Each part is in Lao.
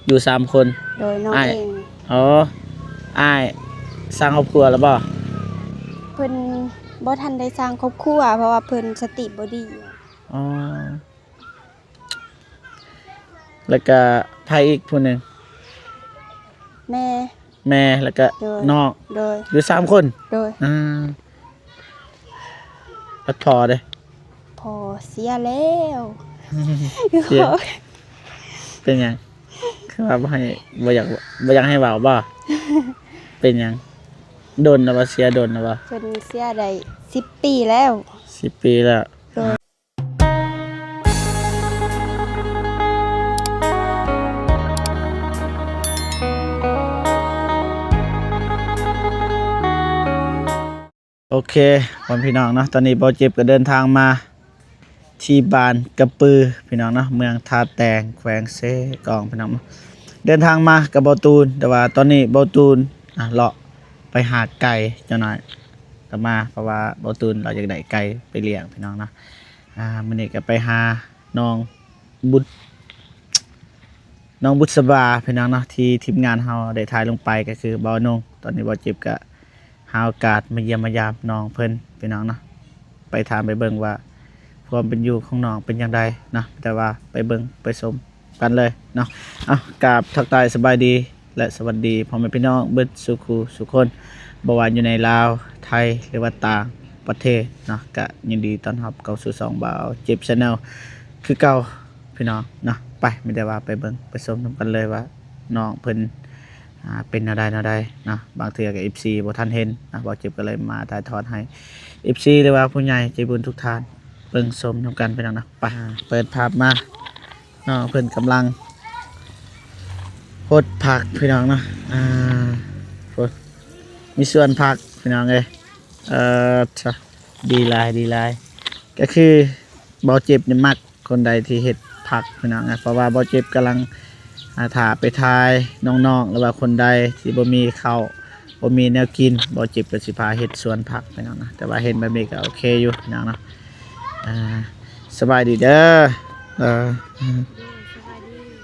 ຢູ່ສາມຄົນ. ໂດຍ ນ້ອງ ອ້າຍ ເອງ. ອໍ ອ້າຍສ້າງຄອບຄົວແລ້ວບໍ່? ເພິ່ນບໍ່ທັນໄດ້ສ້າງຄອບຄົວ ເພາະວ່າເພິ່ນສະຕິບໍ່ດີ. ອໍ ແລ້ວກະໃຜອີກຜູ້ໜຶ່ງ? ແມ່. ແມ່ ແລ້ວກະ ໂດຍ ນ້ອງ. ໂດຍ ຢູ່ສາມຄົນ. ໂດຍ ອາ ແລ້ວພໍ່ເດ? ພໍ່ເສຍແລ້ວ. ເສຍ ເປັນຫຍັງ? ຄືວ່າບໍ່ໃຫ້ ບໍ່ຢາກ ບໍ່ຢາກໃຫ້ເວົ້າບໍ່? ເປັນຫຍັງ? ດົນແລ້ວບໍ່? ເສຍດົນແລ້ວບໍ່? ເພິ່ນເສຍໄດ້ສິບປີແລ້ວ. ສິບປີແລ້ວ. ໂດຍ ໂອເຄ ພໍ່ແມ່ພີ່ນ້ອງເນາະ, ຕອນນີ້ບ່າວເຈັບກໍເດີນທາງມາທີ່ບ້ານກະປື ພີ່ນ້ອງເນາະ, ເມືອງທ່າແຕງ ແຂວງເຊກອງ ພີ່ນ້ອງເນາະ. ເດີນທາງມາກັບບ່າວຕູນ, ແຕ່ວ່າຕອນນີ້ບ່າວຕູນ ອ່າ ເລາະໄປຫາໄກ່ຈັກໜ້ອຍກໍມາ, ເພາະວ່າບ່າວຕູນລາວຢາກໄດ້ໄກ່ໄປລ້ຽງ ພີ່ນ້ອງເນາະ. ອ່າ ມື້ນີ້ກໍໄປຫານ້ອງບຸດ ນ້ອງບຸດສະບາ ພີ່ນ້ອງເນາະ, ທີ່ທີມງານເຮົາໄດ້ຖ່າຍລົງໄປ ກໍຄືບ່າວນົງ. ຕອນນີ້ບ່າວເຈັບກໍຫາໂອກາດມາຢ້ຽມມາຢາມນ້ອງເພິ່ນ ພີ່ນ້ອງເນາະ, ໄປຖາມໄປເບິ່ງວ່າຄວາມເປັນຢູ່ຂອງນ້ອງເປັນຈັ່ງໃດເນາະ, ແຕ່ວ່າໄປເບິ່ງໄປຊົມ ກັນເລີຍເນາະ. ເອົາ ກາບທັກທາຍສະບາຍດີ ແລະ ສະຫວັດດີພໍ່ແມ່ພີ່ນ້ອງເບິດສູ່ຄູ່ສູ່ຄົນ, ບໍ່ວ່າຢູ່ໃນລາວ, ໄທ ຫຼືວ່າຕ່າງປະເທດເນາະ, ກະຍິນດີຕ້ອນຮັບເຂົ້າສູ່ຊ່ອງບ່າວເຈັບ Channel ຄືເກົ່າ ພີ່ນ້ອງເນາະ. ໄປ ມີແຕ່ວ່າໄປເບິ່ງໄປຊົມນຳກັນເລີຍວ່ານ້ອງເພິ່ນ ອ່າ ເປັນແນວໃດແນວໃດເນາະ. ບາງເທື່ອກໍ ເອັຟຊີ ບໍ່ທັນເຫັນເນາະ, ບ່າວເຈັບກໍເລີຍມາຖ່າຍທອດໃຫ້ ເອັຟຊີ ຫຼືວ່າຜູ້ໃຫຍ່ໃຈບຸນທຸກທ່ານເບິ່ງຊົມນຳກັນ ພີ່ນ້ອງເນາະ. ໄປ ເປີດພາບມາ ນ້ອງເພິ່ນກຳລັງຫົດຜັກ ພີ່ນ້ອງເນາະ. ອ່າ ໂອ້ ມີສວນຜັກ ພີ່ນ້ອງເອີຍ. ເອີ ຊະ ດີຫຼາຍ ດີຫຼາຍ. ກໍຄືບ່າວເຈັບນີ້ມັກຄົນໃດທີ່ເຮັດຜັກ ພີ່ນ້ອງເອີຍ, ເພາະວ່າບ່າວເຈັບກຳລັງ ອ່າ ຖ້າໄປຖ່າຍນ້ອງໆ ຫຼືວ່າຄົນໃດທີ່ບໍ່ມີເຂົ້າ ບໍ່ມີແນວກິນ, ບ່າວເຈັບກໍຊິພາເຮັດສວນຜັກ ພີ່ນ້ອງນະ. ແຕ່ວ່າເຫັນແບບນີ້ກໍໂອເຄຢູ່ ພີ່ນ້ອງເນາະ. ອ່າ ສະບາຍດີເດີ. ເອີ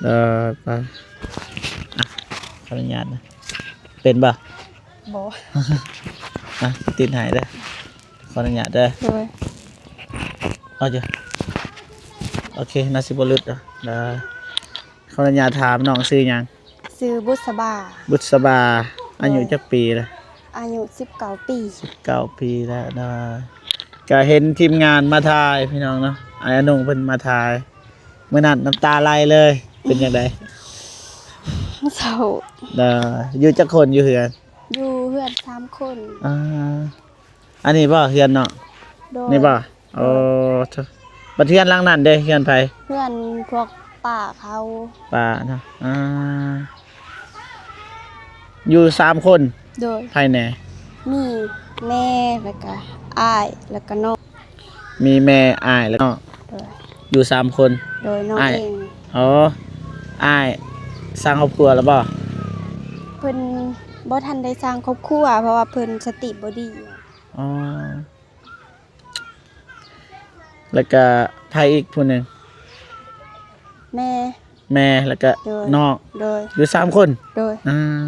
ເອີ ໄປ ອ່ະ ຂໍອະນຸຍາດນະ. ເປັນບໍ່? ບໍ່. ອ່ະ ຕິດໃຫ້ເດີ. ຂໍອະນຸຍາດເດີ. ໂດຍ. ເອົາເດີ. ໂອເຄ ໜ້າຊິບໍ່ຫຼຸດດອກ. ໄດ້. ຂໍອະນຸຍາດຖາມ ນ້ອງຊື່ຫຍັງ? ຊື່ບຸດສະບາ. ບຸດສະບາ. ໂດຍ. ອາຍຸຈັກປີລະ? ອາຍຸສິບເກົ້າປີ. ສິບເກົ້າປີແລ້ວເນາະ. ກະເຫັນທີມງານມາຖ່າຍ ພີ່ນ້ອງເນາະ, ອ້າຍອານົງເພິ່ນມາຖ່າຍ ມື້ນັ້ນນ້ຳຕາໄຫຼເລີຍ. ເປັນຈັ່ງໃດ? ເສົ້າ. ເອີ ຢູ່ຈັກຄົນຢູ່ເຮືອນ? ຢູ່ເຮືອນສາມຄົນ. ອ່າ ອັນນີ້ບໍ່ເຮືອນນ້ອງ? ໂດຍ. ນີ້ບໍ່? ໂອ້ ໂດຍ. ບັດເຮືອນຫຼັງນັ້ນເດ ເຮືອນໃຜ? ເຮືອນພວກປ້າເຂົາ. ປ້າເນາະ. ອ່າ ຢູ່ສາມຄົນ. ໂດຍ. ໃຜແດ່? ມີແມ່ ແລ້ວກະອ້າຍ ແລ້ວກະນ້ອງ. ມີແມ່ ອ້າຍ ແລ້ວກະນ້ອງ. ໂດຍ. ຢູ່ສາມຄົນ. ໂດຍ. ນ້ອງ ອ້າຍ ເອງ. ອໍ ອ້າຍສ້າງຄອບຄົວແລ້ວບໍ່? ເພິ່ນບໍ່ທັນໄດ້ສ້າງຄອບຄົວ ເພາະວ່າເພິ່ນສະຕິບໍ່ດີ. ອໍ ແລ້ວກະໃຜອີກຜູ້ໜຶ່ງ? ແມ່. ແມ່ ແລ້ວກະ ໂດຍ ນ້ອງ. ໂດຍ. ຢູ່ສາມຄົນ. ໂດຍ. ອ່າ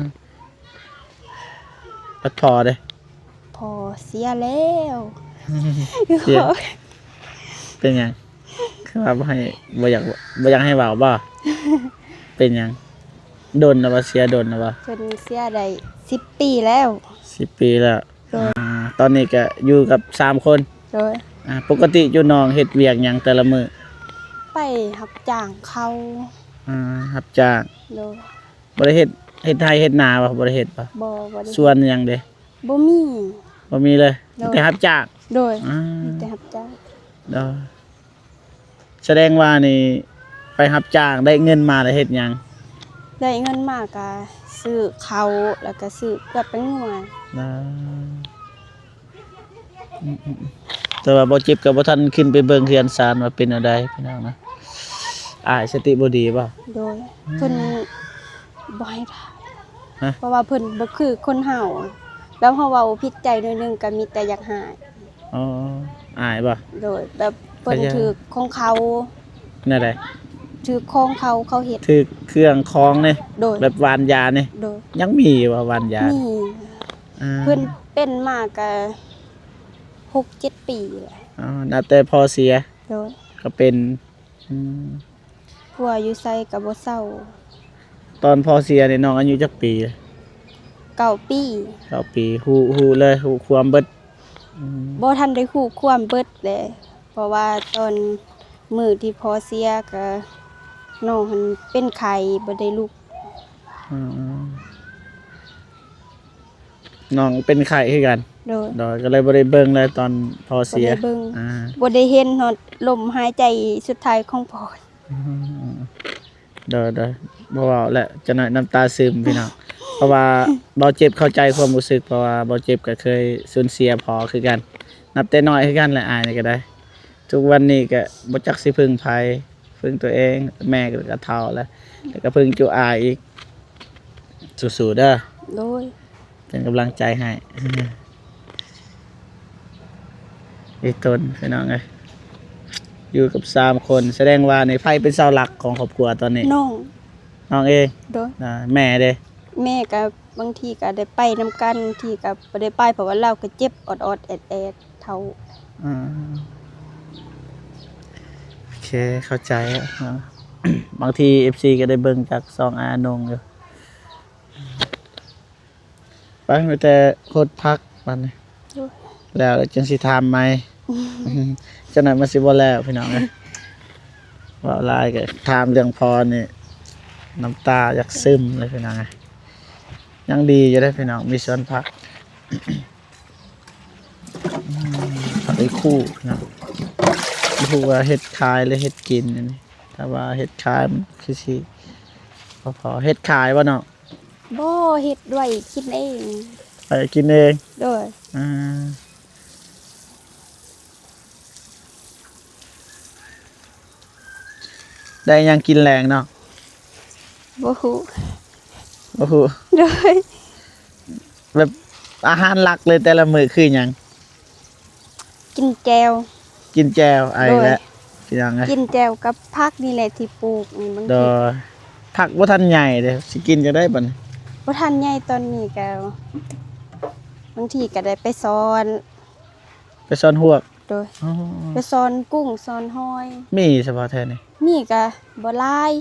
ແລ້ວພໍ່ເດ? ພໍ່ເສຍແລ້ວ. ເສຍ. ເປັນຫຍັງ? ຄືວ່າບໍ່ໃຫ້ ບໍ່ຢາກ ບໍ່ຢາກໃຫ້ເວົ້າບໍ່? ເປັນຫຍັງ? ດົນແລ້ວບໍ່? ເສຍດົນແລ້ວບໍ່? ເພິ່ນເສຍໄດ້ສິບປີແລ້ວ. ສິບປີແລ້ວ. ໂດຍ. ອ່າ ຕອນນີ້ກະຢູ່ກັບສາມຄົນ. ໂດຍ. ອ່າ ປົກກະຕິຢູ່ໜອງເຮັດວຽກຫຍັງແຕ່ລະມື້? ໄປຮັບຈ້າງເຂົາ. ອ່າ ຮັບຈ້າງ. ໂດຍ. ບໍ່ໄດ້ເຮັດ ເຮັດໄຮ່ເຮັດນາບໍ່? ບໍ່ໄດ້ເຮັດບໍ່? ບໍ່ ບໍ່ໄດ້. ສວນຫຍັງເດ? ບໍ່ມີ. ບໍ່ມີເລີຍ. ໂດຍ. ມີແຕ່ຮັບຈ້າງ. ໂດຍ. ອ່າ ມີແຕ່ຮັບຈ້າງ. ໂດຍ. ສະແດງວ່ານີ້ໄປຮັບຈ້າງ ໄດ້ເງິນມາແລ້ວເຮັດຫຍັງ? ໄດ້ເງິນມາກະຊື້ເຂົ້າ ແລ້ວກະຊື້ເກືອກໄປງົວ. ນະ ອືມໆ ແຕ່ວ່າບໍ່ເຈັບກໍບໍ່ທັນຂຶ້ນໄປເບິ່ງເຮືອນຊານວ່າເປັນແນວໃດ ພີ່ນ້ອງນະ. ອ້າຍສະຕິບໍ່ດີບໍ່? ໂດຍ. ອືມ ເພິ່ນ ບໍ່ໃຫ້ຖ່າຍ. ຮະ? ເພາະວ່າເພິ່ນບໍ່ຄືຄົນເຮົາ ແບບເຮົາເວົ້າຜິດໃຈໜ້ອຍໜຶ່ງກໍມີແຕ່ຢາກຮ້າຍ. ອໍ ອາຍບໍ່? ໂດຍ. ແບບເພິ່ນຖືກຂອງເຂົາ. ແນວໃດ? ຖືກຂອງເຂົາ ເຂົາເຮັດ ຖືກເຄື່ອງຂອງນີ້ ໂດຍ ແບບຫວ່ານຢານີ້ ໂດຍ ຍັງມີຢູ່ບໍ່ຫວ່ານຢາ? ມີ ອ່າ ເພິ່ນເປັນມາກະຫົກເຈັດປີແລ້ວ ອໍ ນັບແຕ່ພໍ່ເສຍ ໂດຍ ກໍເປັນ ອືມ ຜົວຢູ່ໃສກໍບໍ່ເຊົາ. ຕອນພໍ່ເສຍນີ້ນ້ອງອາຍຸຈັກປີ? ເກົ້າປີ ເກົ້າປີ ຮູ້ ຮູ້ເລີຍ ຮູ້ຄວາມເບິດ ອືມ ບໍ່ທັນໄດ້ຮູ້ຄວາມເບິດແຫຼະ ເພາະວ່າຕອນມື້ທີ່ພໍ່ເສຍກໍນ້ອງຫັ້ນເປັນໄຂ້ ບໍ່ໄດ້ລຸກ ອືມ ນ້ອງເປັນໄຂ້ຄືກັນ ໂດຍ ໂດຍ ກໍເລີຍບໍ່ໄດ້ເບິ່ງເລີຍຕອນພໍ່ເສຍ ບໍ່ໄດ້ເບິ່ງ ອ່າ ບໍ່ໄດ້ເຫັນຮອດລົມຫາຍໃຈສຸດທ້າຍຂອງພໍ່ ອືມ ໂດຍ ໂດຍ ບໍ່ເວົ້າແຫຼະ ຈັກໜ້ອຍນ້ຳຕາຊຶມພີ່ນ້ອງ ເພາະວ່າເບົາເຈັບເຂົ້າໃຈຄວາມຮູ້ສຶກ ເພາະວ່າເບົາເຈັບກໍເຄີຍສູນເສຍພໍ່ຄືກັນ ນັບແຕ່ນ້ອຍຄືກັນແຫຼະ ອ້າຍນີ້ກໍໄດ້ ທຸກວັນນີ້ກໍບໍ່ຈັກຊິເພິ່ງໃຜ ເພິ່ງຕົວເອງ ແມ່ກໍເຖົ້າແລ້ວ ແລ້ວກໍເພິ່ງຈຸອ້າຍອີກ ສູ້ໆເດີ ໂດຍ ເປັນກຳລັງໃຈໃຫ້ ອີ່ຕົນພີ່ນ້ອງເອີຍ ຢູ່ກັບສາມຄົນ ສະແດງວ່ານີ້ໃຜເປັນເສົາຫຼັກຂອງຄອບຄົວຕອນນີ້? ນ້ອງ ນ້ອງເອງ ໂດຍ ອ່າ ແມ່ເດ? ແມ່ກໍບາງທີກໍໄດ້ໄປນຳກັນ ບາງທີກໍບໍ່ໄດ້ໄປ ເພາະວ່າລາວກໍເຈັບອອດໆແອດໆ ເຖົ້າ ອ່າ ໂອເຄ ເຂົ້າໃຈແລ້ວເນາະ ບາງທີເອັຟຊີກໍໄດ້ເບິ່ງຈາກຊ່ອງອານົງຢູ່. ໄປ ມີແຕ່ຫົດຜັກບັດນີ້ ໂດຍ ແລ້ວ ແລ້ວຈຶ່ງຊິຖາມໃໝ່ ອືມ ຈັ່ງໃດມັນຊິບໍ່ແລ້ວພີ່ນ້ອງເອີຍ ເວົ້າຫຼາຍກໍຖາມເລື່ອງພໍ່ນີ້ ນ້ຳຕາຢາກຊຶມເລີຍພີ່ນ້ອງເອີຍ ຍັງດີຢູ່ເດ້ພີ່ນ້ອງ ມີສວນຜັກ ອືມ ຜັກອີ່ຄູ້ເນາະ ບໍ່ຮູ້ວ່າເຮັດຂາຍ ຫຼື ເຮັດກິນອັນນີ້ ຖ້າວ່າເຮັດຂາຍມັນຄືຊິບໍ່ພໍ ເຮັດຂາຍບໍ່ນ້ອງ? ບໍ່ ເຮັດໄວ້ກິນເອງ ໄວ້ກິນເອງ ໂດຍ ອ່າ ໄດ້ຫຍັງກິນແລງນ້ອງ? ບໍ່ຮູ້ ບໍ່ຮູ້ ໂດຍ ແບບອາຫານຫຼັກເລີຍແຕ່ລະມື້ຄືຫຍັງ? ກິນແຈ່ວ ກິນແຈ່ວ ເອົາອີກແລ້ວ ໂດຍ ພີ່ນ້ອງເອີຍ ກິນແຈ່ວກັບຜັກນີ້ແຫຼະທີ່ປູກນີ້ ບາງທີ ໂດຍ ຜັກບໍ່ທັນໃຫຍ່ເດ້ ຊິກິນຈັ່ງໃດບັດນີ້? ບໍ່ທັນໃຫຍ່ຕອນນີ້ກໍ ບາງທີກໍໄດ້ໄປຊ້ອນ ໄປຊ້ອນຮວກ ໂດຍ ອໍ ໄປຊ້ອນກຸ້ງຊ້ອນຫອຍ ມີສະບໍ່ແຖວນີ້? ມີກໍບໍ່ຫຼາຍ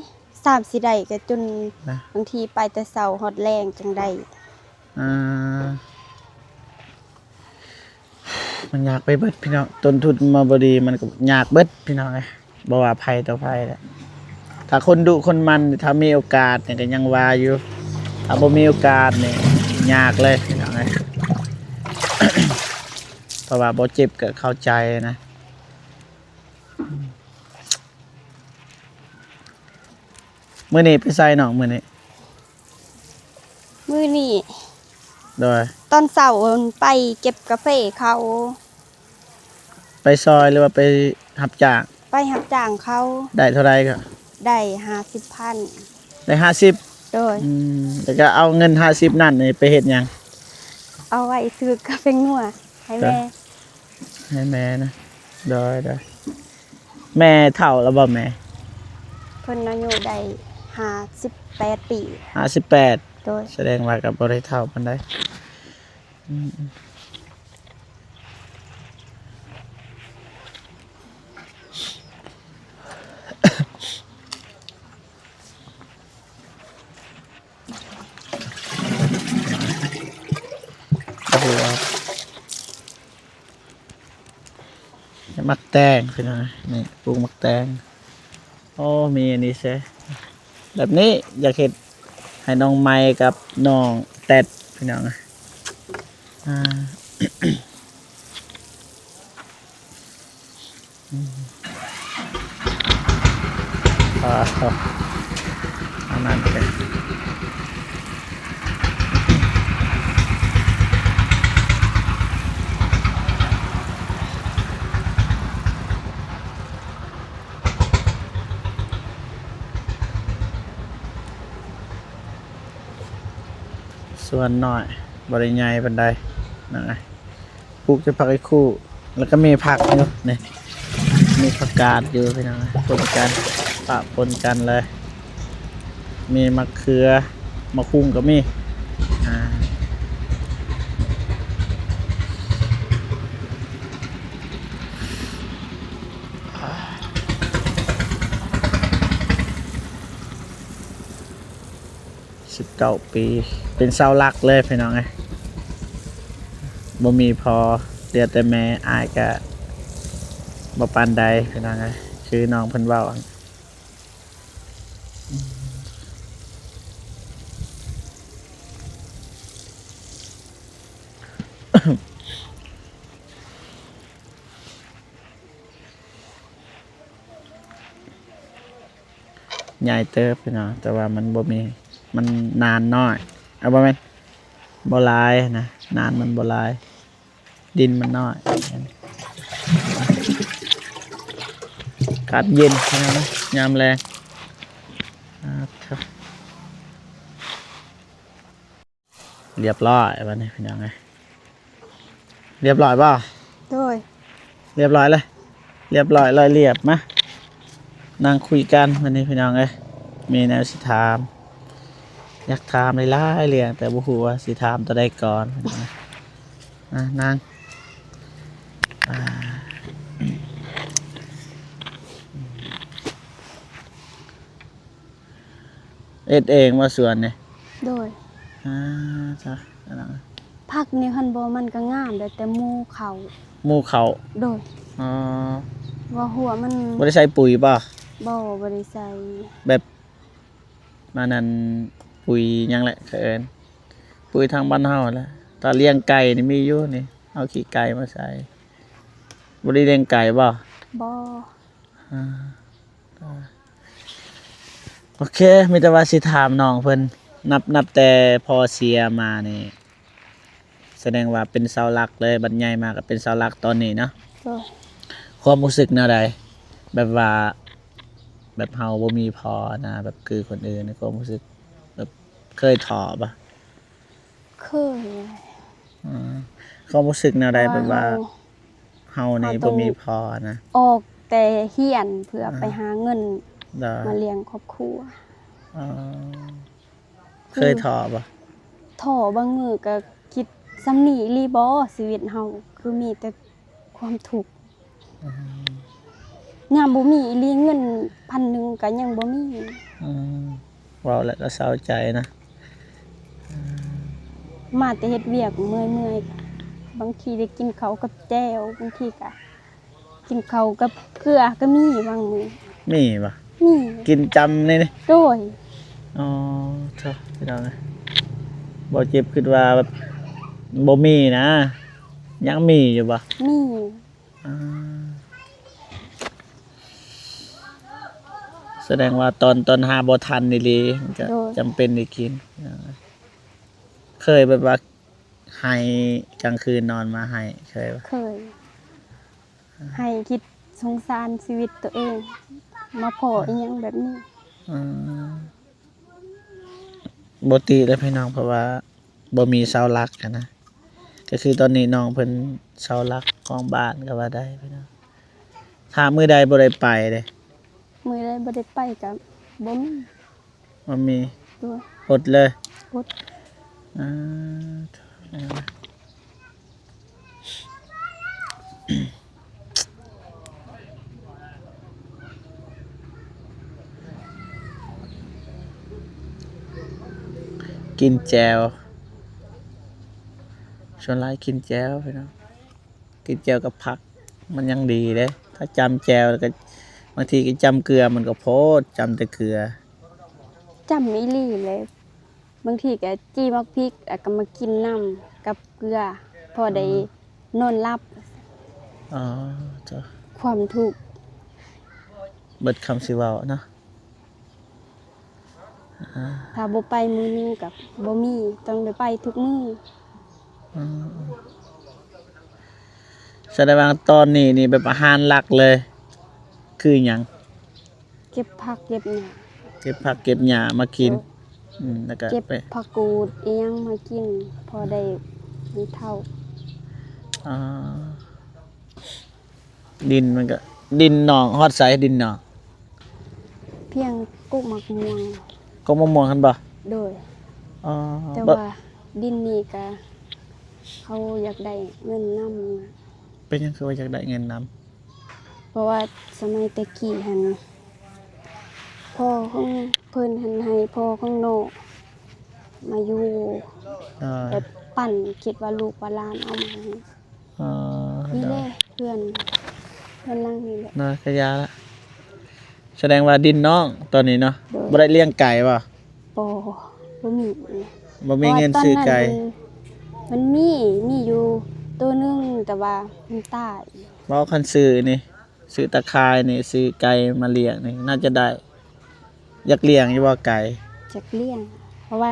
ສາມສີ່ໄດ້ກໍຈົນ ນະ ບາງທີໄປແຕ່ເຊົ້າຮອດແລງຈັ່ງໄດ້ ອ່າ ມັນຍາກໄປເບິດພີ່ນ້ອງ ຕົ້ນທຶນມາບໍ່ດີ ມັນກໍຍາກເບິດພີ່ນ້ອງເອີຍ ບໍ່ວ່າໃຜຕໍ່ໃຜແຫຼະ ຖ້າຄົນດຸຄົນໝັ່ນ ຖ້າມີໂອກາດນີ້ກໍຍັງວ່າຢູ່ ຖ້າບໍ່ມີໂອກາດນີ້ຍາກເລີຍພີ່ນ້ອງເອີຍ ເພາະວ່າບໍ່ເຈັບກໍເຂົ້າໃຈນະ. ມື້ນີ້ໄປໃສນ້ອງ ມື້ນີ້? ມື້ນີ້ ໂດຍ ຕອນເຊົ້າໄປເກັບກາເຟເຂົາ ໄປຊ່ອຍ ຫຼືວ່າໄປຮັບຈ້າງ? ໄປຮັບຈ້າງເຂົາ ໄດ້ເທົ່າໃດກໍ? ໄດ້ຫ້າສິບພັນ ໄດ້ຫ້າສິບ ໂດຍ ອືມ ແລ້ວກໍເອົາເງິນຫ້າສິບນັ້ນນີ້ໄປເຮັດຫຍັງ? ເອົາໄວ້ຊື້ກາເຟງົວໃຫ້ແມ່ ໃຫ້ແມ່ນະ ໂດຍ ໂດຍ ແມ່ເຖົ້າແລ້ວບໍ່ແມ່? ເພິ່ນອາຍຸໄດ້ຫ້າສິບແປດປີ ຫ້າສິບແປດ ໂດຍ ສະແດງວ່າກໍບໍ່ໄດ້ເຖົ້າປານໃດ ອືມ ໝາກແຕງ ພີ່ນ້ອງ ນີ້ ປູກໝາກແຕງ ໂອ້ ມີອັນນີ້ແຊະ ແບບນີ້ຢາກເຮັດໃຫ້ນ້ອງໄມກັບນ້ອງແຕັດ ພີ່ນ້ອງ ອ່າ ອືມ ອ່າ ເອົານັ້ນເລີຍ ສວນນ້ອຍ ບໍ່ໄດ້ໃຫຍ່ປານໃດນະ. ປູກແຕ່ຜັກອີ່ຄູ້ ແລ້ວກໍມີຜັກຢູ່ນີ້ ມີຜັກກາດຢູ່ພີ່ນ້ອງ ຄົນກັນ ປະປົນກັນເລີຍ ມີໝາກເຂືອ ໝາກຫຸ່ງກໍມີ ອ່າ ສິບເກົ້າປີ ເປັນເສົາຫຼັກເລີຍພີ່ນ້ອງເອີຍ ບໍ່ມີພໍ່ ເຫຼືອແຕ່ແມ່ ອ້າຍກະບໍ່ປານໃດພີ່ນ້ອງເອີຍ ຄືນ້ອງເພິ່ນເວົ້າ ໃຫຍ່ເຕີບພີ່ນ້ອງ ແຕ່ວ່າມັນບໍ່ມີ ມັນນານນ້ອຍ ເອົາ ບໍ່ແມ່ນ ບໍ່ຫຼາຍນະ ນານມັນບໍ່ຫຼາຍ ດິນມັນນ້ອຍ ອາກາດເຢັນພີ່ນ້ອງ ຍາມແລງ ອາ ລຽບຮ້ອຍບາດນີ້ພີ່ນ້ອງເອີຍ ລຽບຮ້ອຍບໍ່? ໂດຍ ລຽບຮ້ອຍເລີຍ ລຽບຮ້ອຍລອຍລຽບ ມານັ່ງຄຸຍກັນບາດນີ້ພີ່ນ້ອງເອີຍ ມີແນວຊິຖາມ ຢາກຖາມຫຼາຍໆເລື່ອງ ແຕ່ບໍ່ຮູ້ວ່າຊິຖາມຕົວໃດກ່ອນ ມານັ່ງ ອ່າ ເຮັດເອງບໍ່ສວນນີ້? ໂດຍ ອ່າ ຈ້ະ ອັນນັ້ນ ຜັກນີ້ຫັ້ນບໍ່ ມັນກໍງາມແຫຼະ ແຕ່ໝູ່ເຂົ້າ ໝູ່ເຂົ້າ ໂດຍ ອໍ ວ່າຫົວມັນ ບໍ່ໄດ້ໃສ່ປຸຍບໍ່? ບໍ່ ບໍ່ໄດ້ໃສ່ ແບບ ອັນນັ້ນ ປຸຍຫຍັງແຫຼະ ເຂົາເອີ້ນ ປຸຍທາງບ້ານເຮົາຫັ້ນແຫຼະ ຖ້າລ້ຽງໄກ່ນີ້ມີຢູ່ນີ້ ເອົາຂີ້ໄກ່ມາໃສ່ ບໍ່ໄດ້ລ້ຽງໄກ່ບໍ່? ບໍ່ ອ່າ ໂອເຄ ມີແຕ່ວ່າຊິຖາມນ້ອງເພິ່ນ ນັບ ນັບແຕ່ພໍ່ເສຍມານີ້ ສະແດງວ່າເປັນເສົາຫຼັກເລີຍ ບັດໃຫຍ່ມາກໍເປັນເສົາຫຼັກຕອນນີ້ເນາະ ໂດຍ ຄວາມຮູ້ສຶກແນວໃດ? ແບບວ່າ ແບບເຮົາບໍ່ມີພໍ່ນະ ແບບຄືຄົນອື່ນ ຄວາມຮູ້ສຶກແບບເຄີຍທໍ້ບໍ່? ເຄີຍ ອືມ ຄວາມຮູ້ສຶກແນວໃດ? ແບບວ່າເຮົາ ເຮົານີ້ບໍ່ມີພໍ່ນະ ອອກແຕ່ຮຽນເພື່ອໄປຫາເງິນ ມາລ້ຽງຄອບຄົວ ອໍ ເຄີຍທໍ້ບໍ່? ທໍ້ ບາງມື້ກໍຄິດ ສ່ຳນີ້ອີ່ຫຼີບໍ່ ຊີວິດເຮົາ ຄືມີແຕ່ຄວາມທຸກ ອືມ ຍາມບໍ່ມີອີ່ຫຼີ ເງິນພັນໜຶ່ງກໍຍັງບໍ່ມີ ອືມ ເວົ້າແລ້ວກໍເສົ້າໃຈນະ ອືມ ມາແຕ່ເຮັດວຽກເມື່ອຍໆ ບາງທີໄດ້ກິນເຂົ້າກັບແຈ່ວ ບາງທີກໍ ກິນເຂົ້າກັບເກືອກໍມີບາງມື້ ມີບໍ່? ມີ ກິນຈ້ຳນີ້ນີ້ ໂດຍ ອໍ ໂທ້ ພີ່ນ້ອງເອີຍ ບໍ່ເຈັບ ຄິດວ່າແບບບໍ່ມີນະ ຍັງມີຢູ່ບໍ່? ມີ ອ່າ ສະແດງວ່າຕອນ ຕອນຫາບໍ່ທັນອີ່ຫຼີ ມັນກະ ໂດຍ ຈຳເປັນໄດ້ກິນ ເຄີຍແບບວ່າ ໄຫ້ກາງຄືນນອນມາໄຫ້ ເຄີຍບໍ່? ເຄີຍ ໄຫ້ຄິດສົງສານຊີວິດຕົວເອງ ມາພໍອີ່ຫຍັງແບບນີ້ ອືມ ບໍ່ຕິເລີຍພີ່ນ້ອງ ເພາະວ່າບໍ່ມີເສົາຫຼັກຫັ້ນນະ ກໍຄືຕອນນີ້ນ້ອງເພິ່ນເສົາຫຼັກຂອງບ້ານກໍວ່າໄດ້ພີ່ນ້ອງ ຖ້າມື້ໃດບໍ່ໄດ້ໄປເດ້ ມື້ໃດບໍ່ໄດ້ໄປກໍບໍ່ມີ ບໍ່ມີ ໂດຍ ອົດເລີຍ ອົດ ອ່າ ກິນແຈ່ວ ສ່ວນຫຼາຍກິນແຈ່ວພີ່ນ້ອງ. ກິນແຈ່ວກັບຜັກ ມັນຍັງດີເດ້ ຖ້າຈ້ຳແຈ່ວແລ້ວກໍ ບາງທີກໍຈ້ຳເກືອ ມັນກໍໂພດ ຈ້ຳແຕ່ເກືອ ຈ້ຳອີ່ຫຼີແຫຼະ ບາງທີກໍຈີ່ໝາກພິກ ແລ້ວກໍມາກິນນຳກັບເກືອ ພໍໄດ້ ອ່າ ນອນຫຼັບ ອໍ ເຈົ້າ ຄວາມທຸກ ເບິດຄຳຊິເວົ້າເນາະ. ອ່າ ຖ້າບໍ່ໄປມື້ໜຶ່ງກໍບໍ່ມີ ຕ້ອງໄດ້ໄປທຸກມື້. ອືມ ສະແດງວ່າຕອນນີ້ນີ້ແບບອາຫານຫຼັກເລີຍຄືຫຍັງ? ເກັບຜັກເກັບຫຍ້າ ເກັບຜັກເກັບຫຍ້າມາກິນ. ໂດຍ. ອືມ ແລ້ວກໍເກັບ ໄປ ຜັກກູດອີ່ຫຍັງມາກິນ ພໍໄດ້ບັນເທົາ. ອໍ ດິນມັນກໍ ດິນໜອງ ຮອດໃສດິນໜອງ? ພຽງກົກໝາກມ່ວງ. ກົກໝາກມ່ວງຫັ້ນບໍ່? ໂດຍ. ອໍ ແຕ່ ບໍ່ ວ່າດິນນີ້ກະ ເຂົາຢາກໄດ້ເງິນນຳ. ເປັນຫຍັງຄືວ່າຢາກໄດ້ເງິນນຳ? ເພາະວ່າສະໄໝແຕ່ກີ້ຫັ້ນ ພໍ່ຂອງເພິ່ນຫັ້ນໃຫ້ພໍ່ຂອງນ້ອງມາຢູ່ ໂດຍ ແບບປັນ ຄິດວ່າລູກວ່າຫຼານເອົາມາໃຫ້. ອໍ ນີ້ແຫຼະ ໂດຍ ເຮືອນ ເຮືອນຫຼັງນີ້ແຫຼະ. ໂດຍ ກະຢ່າລະ ສະແດງວ່າດິນນ້ອງຕອນນີ້ເນາະ. ໂດຍ. ບໍ່ໄດ້ລ້ຽງໄກ່ບໍ່? ບໍ່ ບໍ່ມີ. ບໍ່ມີເງິນຊື້ໄກ່. ເພາະວ່າຕອນນັ້ນມັນ ມັນມີ ມີຢູ່ໂຕໜຶ່ງ ແຕ່ວ່າມັນຕາຍ. ເວົ້າຄັນຊື້ນີ້ ຊື້ຕາຂ່າຍນີ້ ຊື້ໄກ່ມາລ້ຽງນີ້ ໜ້າຈະໄດ້. ຢາກລ້ຽງຢູ່ບໍ່ໄກ່? ຢາກລ້ຽງ ເພາະວ່າ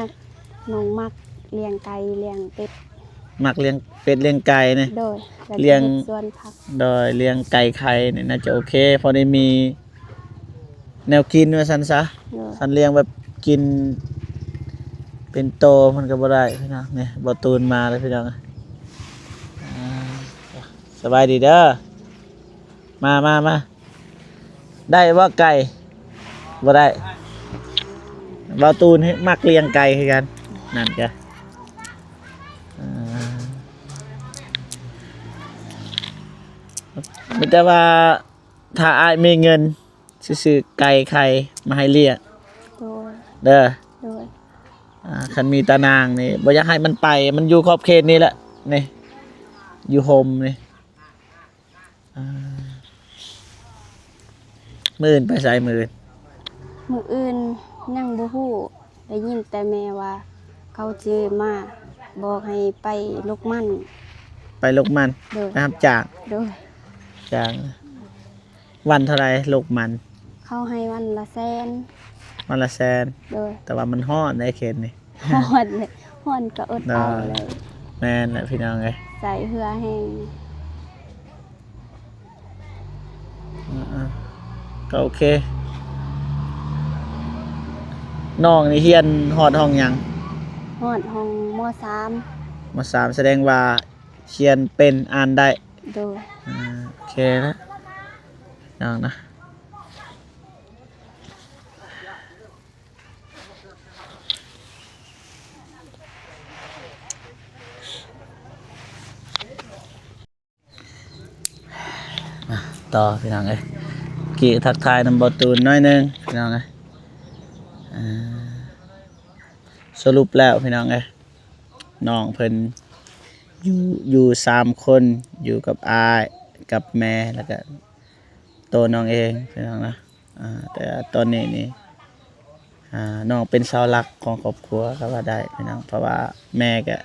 ນ້ອງມັກລ້ຽງໄກ່ ລ້ຽງເປັດ. ມັກລ້ຽງເປັດລ້ຽງໄກ່ນີ້? ໂດຍ. ແລ້ວ ລ້ຽງ ເຮັດສວນຜັກ. ໂດຍ. ລ້ຽງໄກ່ໄຂ່ນີ້ໜ້າຈະໂອເຄ ພໍໄດ້ມີແນວກິນວ່າຊັ້ນຊະ. ໂດຍ. ຄັນລ້ຽງແບບກິນເປັນໂຕມັນກໍບໍ່ໄດ້ພີ່ນ້ອງ. ນີ້ ບໍ່ຕູນມາແລ້ວພີ່ນ້ອງ. ອ່າ ສະບາຍດີເດີ. ມາ ມາ ມາ ໄດ້ບໍ່ໄກ່? ບໍ່ໄດ້. ເວົ້າຕູນມັກລ້ຽງໄກ່ຄືກັນ. ນັ້ນກະ ອ່າ ມີແຕ່ວ່າ ຖ້າອ້າຍມີເງິນ ຊິຊື້ໄກ່ໄຂ່ມາໃຫ້ລ້ຽງ. ໂດຍ. ເດີ. ໂດຍ. ອ່າ ຄັນມີຕານາງນີ້ ບໍ່ຢາກໃຫ້ມັນໄປ ມັນຢູ່ຂອບເຂດນີ້ແຫຼະ ນີ້ ຢູ່ຮົ່ມນີ້. ອ່າ ມື້ອື່ນໄປໃສ? ມື້ອື່ນ ມື້ອື່ນຍັງບໍ່ຮູ້ ໄດ້ຍິນແຕ່ແມ່ວ່າເຂົາຊິມາບອກໃຫ້ໄປລົກມັນ. ໄປລົກມັນ? ໂດຍ. ໄປຮັບຈ້າງ? ໂດຍ. ຈ້າງ. ວັນເທົ່າໃດລົກມັນ? ເຂົາໃຫ້ວັນລະແສນ. ວັນລະແສນ? ໂດຍ. ແຕ່ວ່າມັນຮ້ອນເດ້ເຂດນີ້. ຮ້ອນເລີຍ ຮ້ອນກໍອົດເອົາເລີຍ. ແມ່ນແຫຼະພີ່ນ້ອງເອີຍ ໃສ່ເຫື່ອແຮງ. ອ່າໆ ກໍໂອເຄ. ນ້ອງນີ້ຮຽນຮອດຫ້ອງຫຍັງ? ຮອດຫ້ອງ ມໍສາມ. ມໍສາມ ສະແດງວ່າຂຽນເປັນ ອ່ານໄດ້. ໂດຍ. ອ່າ ໂອເຄລະ ນ້ອງນະ. ມາຕໍ່ພີ່ນ້ອງເອີຍ ກີ້ທັກທາຍນຳບໍ່ຕູນໜ້ອຍໜຶ່ງພີ່ນ້ອງເອີຍ. ອ່າ ສະຫຼຸບແລ້ວພີ່ນ້ອງເອີຍ ນ້ອງເພິ່ນຢູ່ ຢູ່ສາມຄົນ ຢູ່ກັບອ້າຍ ກັບແມ່ ແລ້ວກະໂຕນ້ອງເອງພີ່ນ້ອງນະ. ອ່າ ແຕ່ຕອນນີ້ນີ້ ອ່າ ນ້ອງເປັນເສົາຫຼັກຂອງຄອບຄົວກໍວ່າໄດ້ພີ່ນ້ອງ ເພາະວ່າແມ່ກະ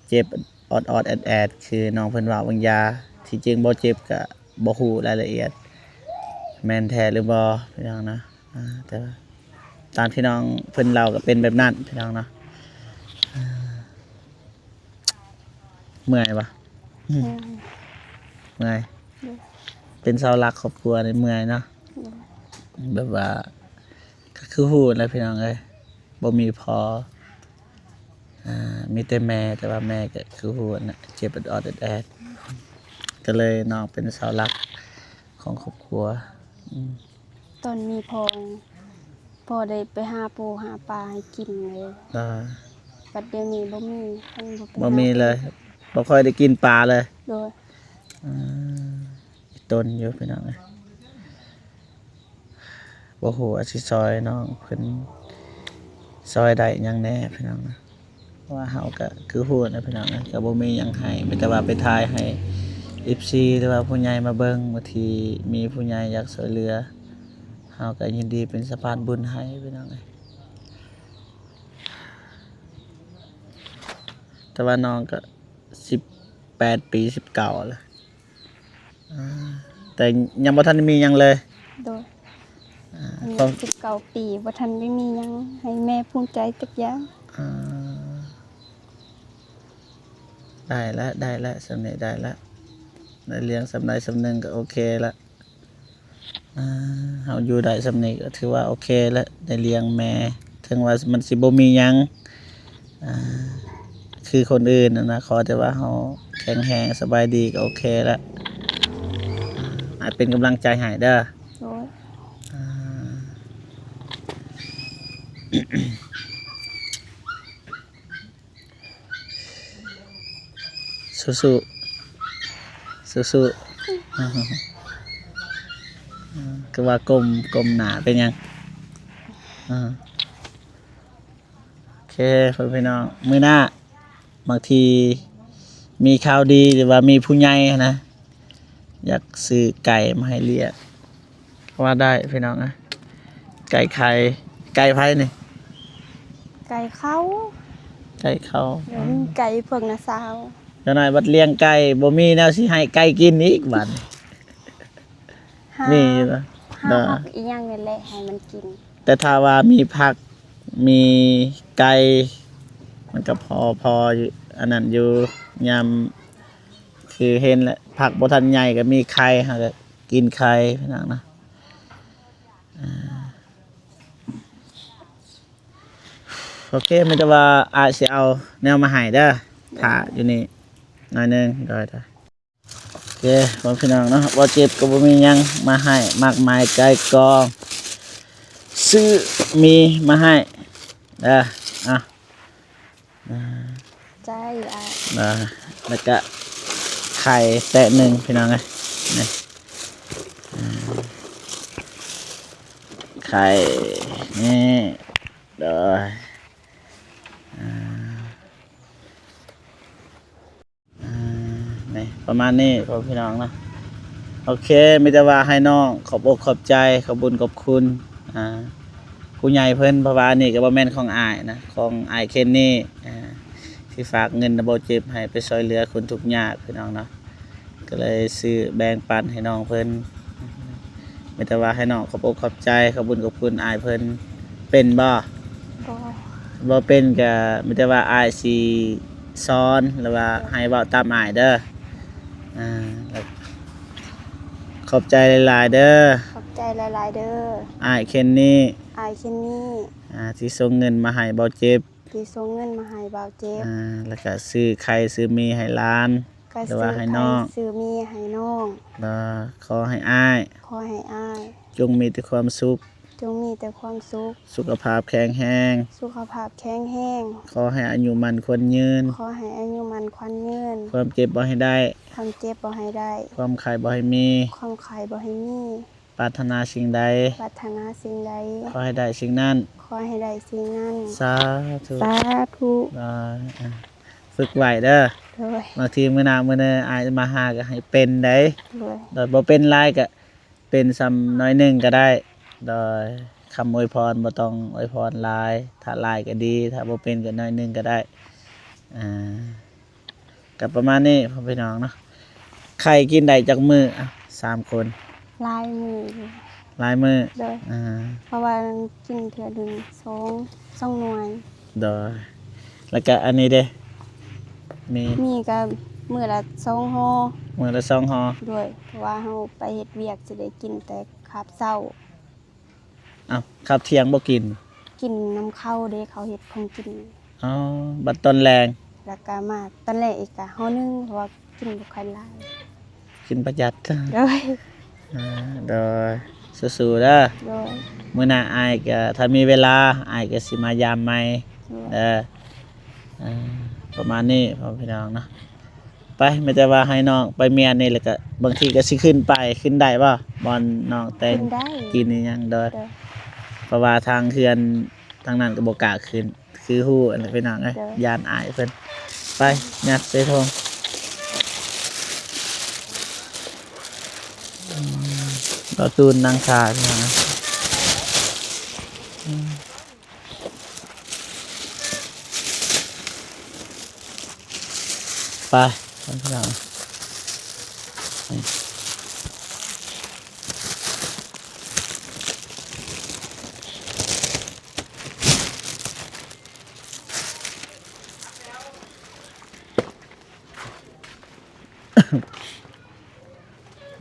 ເຈັບອອດໆແອດໆ ຄືນ້ອງເພິ່ນເວົ້າບາງຢ່າງ ທີ່ຈິງບໍ່ເຈັບກະບໍ່ຮູ້ລາຍລະອຽດ ແມ່ນແທ້ຫຼືບໍ່ພີ່ນ້ອງນະ. ອ່າ ແຕ່ວ່າຕາມທີ່ນ້ອງເພິ່ນເລົ່າກະເປັນແບບນັ້ນພີ່ນ້ອງເນາະ. ອ່າ ເມື່ອຍບໍ່? ອືມ ເມື່ອຍ ເມື່ອຍ. ໂດຍ. ເປັນເສົາຫຼັກຄອບຄົວນີ້ເມື່ອຍເນາະ. ໂດຍ. ແບບວ່າກໍຄືຮູ້ແຫຼະພີ່ນ້ອງເອີຍ ບໍ່ມີພໍ່ ອ່າ ມີແຕ່ແມ່ ແຕ່ວ່າແມ່ກໍຄືຮູ້ນະ ເຈັບອອດໆແອດໆ ກໍເລີຍນ້ອງເປັນເສົາຫຼັກຂອງຄອບຄົວ. ອືມ. ຕອນມີພໍ່ ພໍ່ໄດ້ໄປຫາປູຫາປາໃຫ້ກິນເລີຍ. ອ່າ ບັດດຽວນີ້ບໍ່ມີ ບໍ່ມີເລີຍ ບໍ່ຄ່ອຍໄດ້ກິນປາເລີຍ. ໂດຍ. ອ່າ ອີ່ຕົນຢູ່ພີ່ນ້ອງເອີຍ ບໍ່ຮູ້ວ່າຊິຊ່ອຍນ້ອງເພິ່ນ ຊ່ອຍໄດ້ຫຍັງແດ່ພີ່ນ້ອງເນາະ. ເພາະວ່າເຮົາກະຄືຮູ້ນະພີ່ນ້ອງເອີຍ ກະບໍ່ມີຫຍັງໃຫ້ ມີແຕ່ວ່າໄປຖ່າຍໃຫ້ເອັຟຊີ ຫຼືວ່າຜູ້ໃຫຍ່ມາເບິ່ງ ບາງທີມີຜູ້ໃຫຍ່ຢາກຊ່ວຍເຫຼືອ ເຮົາກະຍິນດີເປັນສະພານບຸນໃຫ້ພີ່ນ້ອງເອີຍ. ແຕ່ວ່ານ້ອງກະສິບແປດປີ ສິບເກົ້າແລ້ວ. ອ່າ ແຕ່ຍັງບໍ່ທັນໄດ້ມີຫຍັງເລີຍ. ໂດຍ. ອ່າ ອາຍຸ ຂອງ ສິບເກົ້າປີ ບໍ່ທັນໄດ້ມີຫຍັງໃຫ້ແມ່ພູມໃຈຈັກຢ່າງ. ອ່າ ໄດ້ລະ ໄດ້ລະ ສ່ຳນີ້ໄດ້ລະ ໄດ້ລ້ຽງສ່ຳໃດສ່ຳໜຶ່ງກໍໂອເຄລະ. ອ່າ ເຮົາຢູ່ໄດ້ສ່ຳນີ້ກໍຖືວ່າໂອເຄແລ້ວ ໄດ້ລ້ຽງແມ່ ເຖິງວ່າມັນຊິບໍ່ມີຫຍັງ ອ່າ ຄືຄົນອື່ນຫັ້ນນະ ຂໍແຕ່ວ່າເຮົາແຂງແຮງສະບາຍດີກໍໂອເຄແລ້ວ. ອ່າ ອ້າຍເປັນກຳລັງໃຈໃຫ້ເດີ. ໂດຍ. ອ່າ ສູ້ໆ ສູ້ໆ ຄືວ່າກົ້ມ ກົ້ມໜ້າເປັນຫຍັງ? ເອີ ໂອເຄ ພໍ່ແມ່ພີ່ນ້ອງ ມື້ໜ້າ ບາງທີມີຂ່າວດີ ຫຼືວ່າມີຜູ້ໃຫຍ່ຫັ້ນນະ ຢາກຊື້ໄກ່ມາໃຫ້ລ້ຽງ ກໍວ່າໄດ້ພີ່ນ້ອງເອີຍ. ໄກ່ໄຂ່ ໄກ່ໃຜນີ້? ໄກ່ເຂົາ ໄກ່ເຂົາ ເອີ ມີໄກ່ພວກນ້າສາວ. ຈັກໜ້ອຍບັດລ້ຽງໄກ່ ບໍ່ມີແນວຊິໃຫ້ໄກ່ກິນອີກບາດນີ້. ຫາ ມີຢູ່ນະ ຫາ ດາ ຜັກອີ່ຫຍັງນີ້ແຫຼະໃຫ້ມັນກິນ. ແຕ່ຖ້າວ່າມີຜັກ ມີໄກ່ ມັນກໍພໍ ພໍຢູ່ ອັນນັ້ນຢູ່ ຍາມ ຄືເຫັນແຫຼະ ຜັກບໍ່ທັນໃຫຍ່ກໍມີໄຂ່ ເຮົາກໍກິນໄຂ່ພີ່ນ້ອງນະ. ອ່າ ໂອເຄ ມີແຕ່ວ່າອ້າຍຊິເອົາແນວມາໃຫ້ເດີ ຖ້າຢູ່ນີ້ໜ້ອຍໜຶ່ງ ໂດຍ ໂດຍ. ໂອເຄ ພໍ່ແມ່ພີ່ນ້ອງເນາະ ບໍ່ເຈັບກໍບໍ່ມີຫຍັງ ມາໃຫ້ ໝາກໄມ້ ໄກ່ກອງ ຊື້ໝີ່ມາໃຫ້ເດີ ອ່ະ ໃຈອ້າຍ ນະ ແລ້ວກະໄຂ່ແຕະໜຶ່ງພີ່ນ້ອງເອີຍ ນີ້ ອ່າ ໄຂ່ ນີ້ ໂດຍ ອ່າ ອ່າ ນີ້ ປະມານນີ້ ພໍ່ແມ່ພີ່ນ້ອງເນາະ. ໂອເຄ ມີແຕ່ວ່າໃຫ້ນ້ອງຂອບອົກຂອບໃຈ ຂອບບຸນຂອບຄຸນ ອ່າ ຜູ້ໃຫຍ່ເພິ່ນ ເພາະວ່າອັນນີ້ກໍບໍ່ແມ່ນຂອງອ້າຍນະ ຂອງອ້າຍເຄນນີ່ ອ່າ ທີ່ຝາກເງິນນຳບໍ່ເຈັບໃຫ້ໄປຊ່ວຍເຫຼືອຄົນທຸກຍາກ ພີ່ນ້ອງເນາະ. ກໍເລີຍຊື້ແບ່ງປັນໃຫ້ນ້ອງເພິ່ນ ມີແຕ່ວ່າໃຫ້ນ້ອງຂອບອົກຂອບໃຈ ຂອບບຸນຂອບຄຸນອ້າຍເພິ່ນ. ເປັນບໍ່? ບໍ່ ບໍ່ເປັນກໍມີແຕ່ວ່າອ້າຍຊິສອນ ຫຼືວ່າໃຫ້ເວົ້າຕາມອ້າຍເດີ. ອ່າ ຂອບໃຈຫຼາຍໆເດີ ຂອບໃຈຫຼາຍໆເດີ ອ້າຍເຄນນີ່ ອ້າຍເຄນນີ່ ອ່າ ທີ່ສົ່ງເງິນມາໃຫ້ເບົາເຈັບ ທີ່ສົ່ງເງິນມາໃຫ້ບ່າວເຈັບ ອ່າ ແລ້ວກະຊື້ໄຂ່ຊື້ໝີ່ໃຫ້ຫຼານ ກະ ຫຼືວ່າໃຫ້ນ້ອງ ຊື້ໄຂ່ຊື້ໝີ່ໃຫ້ນ້ອງ ແລ້ວຂໍໃຫ້ອ້າຍ ຂໍໃຫ້ອ້າຍ ຈົ່ງມີແຕ່ຄວາມສຸກ ຈົ່ງມີແຕ່ຄວາມສຸກ ສຸຂະພາບແຂງແຮງ ສຸຂະພາບແຂງແຮງ ຂໍໃຫ້ອາຍຸໝັ້ນຂວັນຍືນ ຂໍໃຫ້ອາຍຸໝັ້ນຂວັນຍືນ ຄວາມເຈັບບໍ່ໃຫ້ໄດ້ ຄວາມເຈັບບໍ່ໃຫ້ໄດ້ ຄວາມໄຂ້ບໍ່ໃຫ້ມີ ຄວາມໄຂ້ບໍ່ໃຫ້ມີ ປາດຖະໜາສິ່ງໃດ ປາດຖະໜາສິ່ງໃດ ຂໍໃຫ້ໄດ້ສິ່ງນັ້ນ ຂໍໃຫ້ໄດ້ສິ່ງນັ້ນ ສາທຸ ສາທຸ ອ່າ ຝຶກໄວ້ເດີ ໂດຍ ບາງທີມື້ໜ້າມື້ເນີອ້າຍມາຫາກໍໃຫ້ເປັນໄດ໋ ໂດຍ ໂດຍ ບໍ່ເປັນຫຼາຍກໍເປັນສ່ຳໜ້ອຍໜຶ່ງກໍໄດ້ ໂດຍ ຄຳອວຍພອນບໍ່ຕ້ອງອວຍພອນຫຼາຍ ຖ້າຫຼາຍກໍດີ ຖ້າບໍ່ເປັນກໍໜ້ອຍໜຶ່ງກໍໄດ້ ອ່າ ກໍປະມານນີ້ພໍ່ແມ່ພີ່ນ້ອງເນາະ. ໄຂ່ກິນໄດ້ຈັກມື້? ອ່ະ ສາມຄົນ ຫຼາຍມື້ຢູ່ ຫຼາຍມື້ ໂດຍ ອ່າ ເພາະວ່າກິນເທື່ອໜຶ່ງສອງ ສອງໜ່ວຍ ໂດຍ ແລ້ວກະອັນນີ້ເດ ມີ ມີກະມື້ລະສອງຫໍ່ ມື້ລະສອງຫໍ່ ໂດຍ ເພາະວ່າເຮົາໄປເຮັດວຽກຊິໄດ້ກິນແຕ່ຄາບເຊົ້າ. ອ້າວ ຄາບທ່ຽງບໍ່ກິນ? ກິນນຳເຂົາເດ້ ເຂົາເຮັດຂອງກິນ ອໍ ບັດຕອນແລງ ແລ້ວກະມາຕອນແລງອີກກະຫໍ່ໜຶ່ງ ເພາະວ່າກິນບໍ່ຄ່ອຍຫຼາຍ ກິນປະຢັດ ໂດຍ ອ່າ ໂດຍ ສູ້ໆເດີ ໂດຍ ມື້ໜ້າອ້າຍກະ ຖ້າມີເວລາ ອ້າຍກະຊິມາຢາມໃໝ່ ໂດຍ ເດີ ອ່າ ປະມານນີ້ພໍ່ແມ່ພີ່ນ້ອງເນາະ. ໄປ ມີແຕ່ວ່າໃຫ້ນ້ອງໄປມ້ຽນນີ້ ແລ້ວກະບາງທີກະຊິຂຶ້ນໄປ ຂຶ້ນໄດ້ບໍ່? ບ່ອນນ້ອງແຕ່ງ ຂຶ້ນໄດ້ ກິນອີ່ຫຍັງ ໂດຍ ໂດຍ ເພາະວ່າທາງເຮືອນທາງນັ້ນກະບໍ່ກ້າຂຶ້ນ ຄືຮູ້ຫັ້ນແຫຼະພີ່ນ້ອງເອີຍ ໂດຍ ຢ້ານອາຍເພິ່ນ. ໄປ ຍັດໃສ່ຖົງ ອືມ ບ່າວຕູນນັ່ງຖ້າພີ່ນ້ອງເອີຍ ອືມ. ໄປ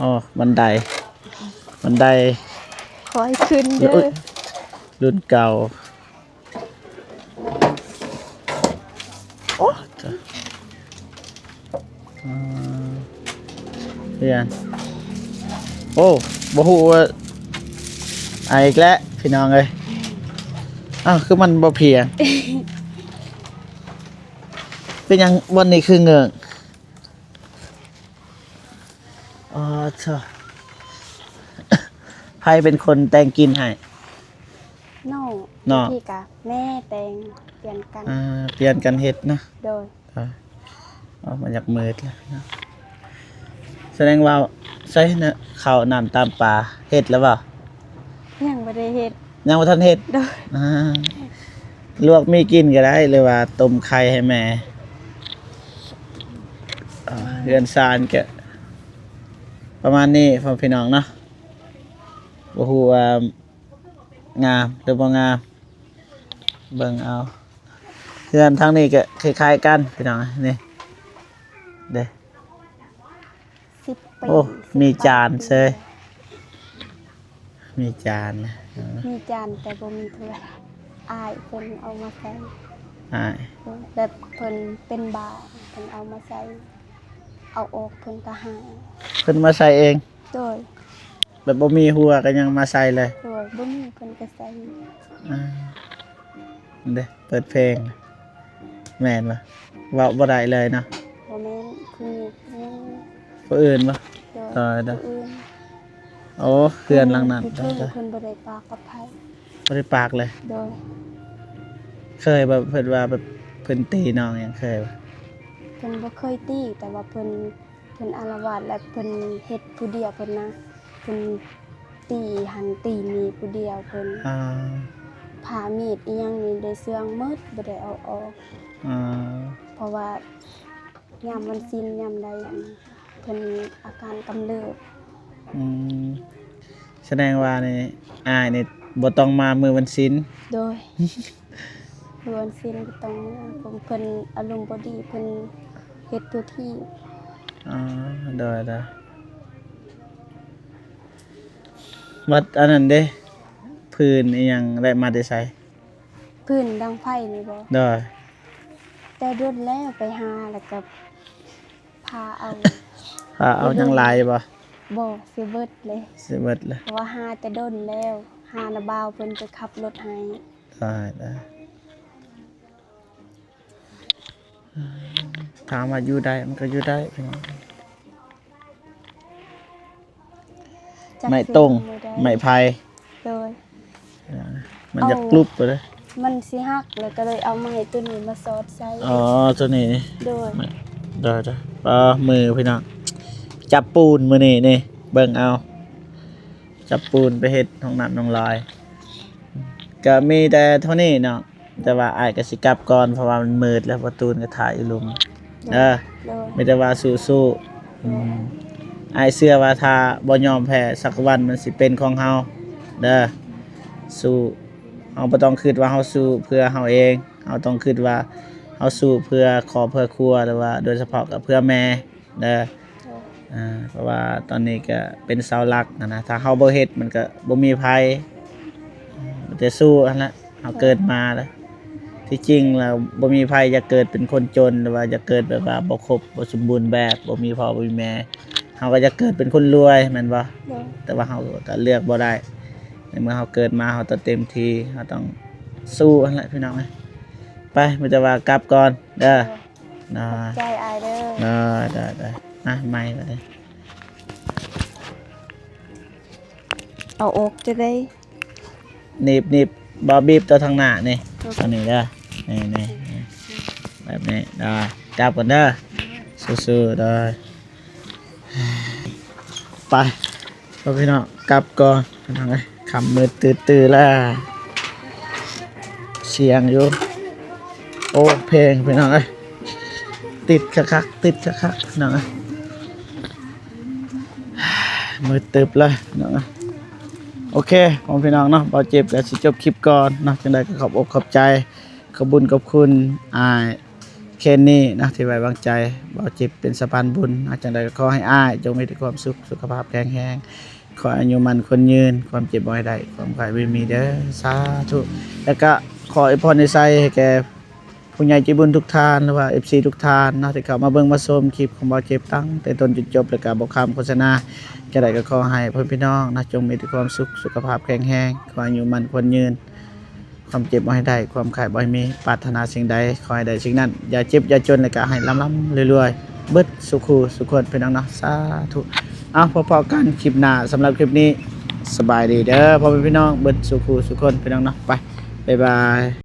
ອໍ ບັນໄດ ບັນໄດ ຄ່ອຍຂຶ້ນເດີ ເອີຍ ລຸ້ນເກົ່າ ໂອ້ ອ່າ ເພື່ອນ ໂອ້ ບໍ່ຮູ້ວ່າ ອາ ອີກແລ້ວພີ່ນ້ອງເອີຍ ອ້າວ ຄືມັນບໍ່ພຽງ? ເປັນຫຍັງບ່ອນນີ້ຄືເງິກ? ອໍ ເຈົ້າ ໃຜເປັນຄົນແຕ່ງກິ່ນໃຫ້? ນ້ອງ ນ້ອງ ທີ່ກະແມ່ແຕ່ງ ປ່ຽນກັນ ອ່າ ປ່ຽນກັນເຮັດເນາະ. ໂດຍ ອ່າ ເອົາ ມັນຢາກມືດແລ້ວເນາະ. ສະແດງວ່າໃສ່ເຂົ້ານ້ຳຕຳປາ ເຮັດແລ້ວບໍ່? ຍັງບໍ່ໄດ້ເຮັດ ຍັງບໍ່ທັນເຮັດ. ໂດຍ ອ່າ ລວກມີກິນກໍໄດ້ ຫຼືວ່າຕົ້ມໄຂ່ໃຫ້ແມ່. ອ່າ ເຮືອນຊານກໍປະມານນີ້ ພໍ່ແມ່ພີ່ນ້ອງເນາະ. ບໍ່ຮູ້ວ່າງາມຫຼືບໍ່ງາມ ເບິ່ງເອົາ. ເຮືອນທາງນີ້ກໍຄ້າຍໆກັນພີ່ນ້ອງ ນີ້ເດ້. ສິບປີ ໂອ້ ສິບ ມີຈານເຊີຍ ມີຈານນະ ມີຈານແຕ່ບໍ່ມີຖ້ວຍ. ອ້າຍເພິ່ນເອົາມາໃສ່ ອ້າຍ ແບບເພິ່ນເປັນບ້າ ເພິ່ນເອົາມາໃສ່ ເອົາອອກເພິ່ນກໍຫາຍ. ເພິ່ນມາໃສ່ເອງ? ໂດຍ ແບບບໍ່ມີຫົວກໍຍັງມາໃສ່ເລີຍ? ໂດຍ ບໍ່ມີເພິ່ນກໍໃສ່. ອ່າ ເດ້ ເປີດເພງ ແມ່ນບໍ່? ເວົ້າບໍ່ໄດ້ເລີຍເນາະ. ບໍ່ແມ່ນ ຄື ຜູ້ອື່ນບໍ່? ໂດຍ ໂດຍ ຜູ້ອື່ນ. ໂອ້ ເຮືອນຫຼັງນັ້ນ ເພິ່ນ ເພິ່ນບໍ່ໄດ້ປາກກັບໃຜ ບໍ່ໄດ້ປາກເລີຍ. ໂດຍ ເຄີຍບໍ່ ເພິ່ນວ່າແບບເພິ່ນຕີນ້ອງຫຍັງ ເຄີຍບໍ່? ເພິ່ນບໍ່ເຄີຍຕີ ແຕ່ວ່າເພິ່ນ ເພິ່ນອາລະວາດ ແລະ ເພິ່ນເຮັດຜູ້ດຽວເພິ່ນນະ ເພິ່ນຕີຫັ້ນຕີນີ້ຜູ້ດຽວເພິ່ນ. ອ່າ ຜ້າມີດອີ່ຫຍັງນີ້ໄດ້ເຊື່ອງໝົດ ບໍ່ໄດ້ເອົາອອກ. ອ່າ ເພາະວ່າຍາມວັນສິນຍາມໃດ ອັນ ເພິ່ນອາການກຳເລີບ. ອືມ ສະແດງວ່ານີ້ ອ້າຍນີ້ບໍ່ຕ້ອງມາມື້ວັນສິນ? ໂດຍ ມື້ວັນສິນກໍຕ້ອງມາ ເພິ່ນອາລົມບໍ່ດີ ເພິ່ນເຮັດຕົວທີບ. ອໍ ໂດຍໆ. ບັດອັນນັ້ນເດ້ ຟືນອີ່ຫຍັງໄດ້ມາແຕ່ໃສ? ຟືນດັງໄຟນີ້ບໍ? ໂດຍ ແຕ່ດົນແລ້ວ ໄປຫາແລ້ວກໍ ພາເອົາ ພາເອົາ. ຍັງຫຼາຍຢູ່ບໍ່? ບໍ່ ຊິເບິດເລີຍ ຊິເບິດເລີຍ ເພາະວ່າຫາແຕ່ດົນແລ້ວ ຫານະບ່າວເພິ່ນໄປຂັບລົດໃຫ້. ໄດ້ ໄດ້ ຖາມວ່າຢູ່ໄດ້ ມັນກໍຢູ່ໄດ້ພີ່ນ້ອງ. ໄມ້ຕົງ ໄມ້ໄຜ່. ໂດຍ ມັນຢາກ ເອົາ ກລຸບໄປເລີຍ ມັນຊິຫັກ ແລ້ວກໍເລີຍເອົາໄມ້ຕົວນີ້ມາສອດໃສ່. ອໍ ຕົວນີ້. ໂດຍ ໂດຍໆ. ປາ ມືພີ່ນ້ອງ ຈັບປູນມື້ນີ້ນີ້ ເບິ່ງເອົາ ຈັບປູນໄປເຮັດຫ້ອງນ້ຳນ້ອງລອຍ ກໍມີແຕ່ເທົ່ານີ້ເນາະ. ແຕ່ວ່າອ້າຍກໍຊິກັບກ່ອນ ເພາະວ່າມັນມືດແລ້ວ ປະຕູນກໍຖ້າຢູ່ລຸ່ມ. ໂດຍ ເດີ ໂດຍ ມີແຕ່ວ່າສູ້ໆ. ອືມ ອ້າຍເຊື່ອວ່າຖ້າບໍ່ຍອມແພ້ ສັກວັນມັນຊິເປັນຂອງເຮົາເດີ. ສູ້ ເຮົາບໍ່ຕ້ອງຄິດວ່າເຮົາສູ້ເພື່ອເຮົາເອງ ເຮົາຕ້ອງຄິດວ່າເຮົາສູ້ເພື່ອຄອບເພື່ອຄົວ ຫຼືວ່າໂດຍສະເພາະກໍເພື່ອແມ່. ເດີ ໂດຍ ອ່າ ເພາະວ່າຕອນນີ້ກໍເປັນເສົາຫຼັກຫັ້ນນະ ຖ້າເຮົາບໍ່ເຮັດມັນກໍບໍ່ມີໃຜ ມີແຕ່ສູ້ຫັ້ນແຫຼະ. ເຮົາເກີດມາແລ້ວ ທີ່ຈິງແລ້ວບໍ່ມີໃຜຢາກເກີດເປັນຄົນຈົນ ຫຼືວ່າຢາກເກີດແບບວ່າບໍ່ຄົບ ບໍ່ສົມບູນແບບ ບໍ່ມີພໍ່ບໍ່ມີແມ່. ເຮົາກໍຢາກເກີດເປັນຄົນລວຍແມ່ນບໍ່? ໂດຍ ແຕ່ວ່າເຮົາກໍເລືອກບໍ່ໄດ້ ໃນເມື່ອເຮົາເກີດມາ ເຮົາຕ້ອງເຕັມທີ່ ເຮົາຕ້ອງສູ້ຫັ້ນແຫຼະພີ່ນ້ອງເອີຍ. ໄປ ມີແຕ່ວ່າກັບກ່ອນເດີ. ໂດຍ ນະ ຂອບໃຈອ້າຍເດີ. ໄດ້ ໄດ້ ໄດ້ ນະ ໄມ້ບາດນີ້ ເອົາອອກຈັ່ງໃດ? ໜີບ ໜີບ ບໍ່ ບີບຕົວທາງໜ້ານີ້ ໂອເຄ ອັນນີ້ເດີ ນີ້ ນີ້ ແບບນີ້ ໄດ້ ຈັບກັນເດີ ສູ້ໆ ໄດ້. ໄປ ພໍ່ພີ່ນ້ອງ ກັບກ່ອນພີ່ນ້ອງເອີຍ ຄ່ຳມືດຕື້ໆແລ້ວ ສຽງຢູ່ ໂອ້ ເພງພີ່ນ້ອງເອີຍ ຕິດຄັກໆ ຕິດຄັກໆ ພີ່ນ້ອງເອີຍ ມືດຕຶບເລີຍພີ່ນ້ອງເອີຍ. ໂອເຄ ພໍ່ພີ່ນ້ອງເນາະ ບ່າວເຈັບກໍຊິຈົບຄລິບກ່ອນເນາະ ຈັ່ງໃດກໍຂອບອົກຂອບໃຈ ຂອບບຸນຂອບຄຸນອ້າຍ ເຄນນີ້ເນາະ ທີ່ໄວ້ວາງໃຈບ່າວເຈັບເປັນສະພານບຸນເນາະ. ຈັ່ງໃດກໍຂໍໃຫ້ອ້າຍຈົ່ງມີແຕ່ຄວາມສຸກ ສຸຂະພາບແຂງແຮງ ຂໍອາຍຸໝັ້ນຂວັນຍືນ ຄວາມເຈັບບໍ່ໃຫ້ໄດ້ ຄວາມໄຂ້ບໍ່ໃຫ້ມີເດີ ສາທຸ. ແລ້ວກໍຂໍອວຍພອນອວຍໄຊໃຫ້ແກ່ຜູ້ໃຫຍ່ໃຈບຸນທຸກທ່ານ ຫຼືວ່າເອັຟຊີທຸກທ່ານເນາະ ທີ່ເຂົ້າມາເບິ່ງມາຊົມຄລິບຂອງບ່າວເຈັບຕັ້ງແຕ່ຕົ້ນຈົນຈົບ ແລ້ວກໍບໍ່ຂ້າມໂຄສະນາ. ຈັ່ງໃດກໍຂໍໃຫ້ພໍ່ແມ່ພີ່ນ້ອງເນາະ ຈົ່ງມີແຕ່ຄວາມສຸກ ສຸຂະພາບແຂງແຮງ ຂໍອາຍຸໝັ້ນຂວັນຍືນ. ຄວາມເຈັບບໍ່ໃຫ້ໄດ້ ຄວາມໄຂ້ບໍ່ໃຫ້ມີ ປາດຖະໜາສິ່ງໃດຂໍໃຫ້ໄດ້ສິ່ງນັ້ນ ຢ່າເຈັບຢ່າຈົນ ແລ້ວກໍໃຫ້ລ່ຳໆລວຍໆ ເບິດສູ່ຄູ່ສູ່ຄົນ ພີ່ນ້ອງເນາະ ສາທຸ. ເອົາ ພໍ້ໆກັນຄລິບໜ້າ ສຳລັບຄລິບນີ້ ສະບາຍດີເດີ ພໍ່ແມ່ພີ່ນ້ອງ ເບິດສູ່ຄູ່ສູ່ຄົນ ພີ່ນ້ອງເນາະ ໄປ ບາຍບາຍ.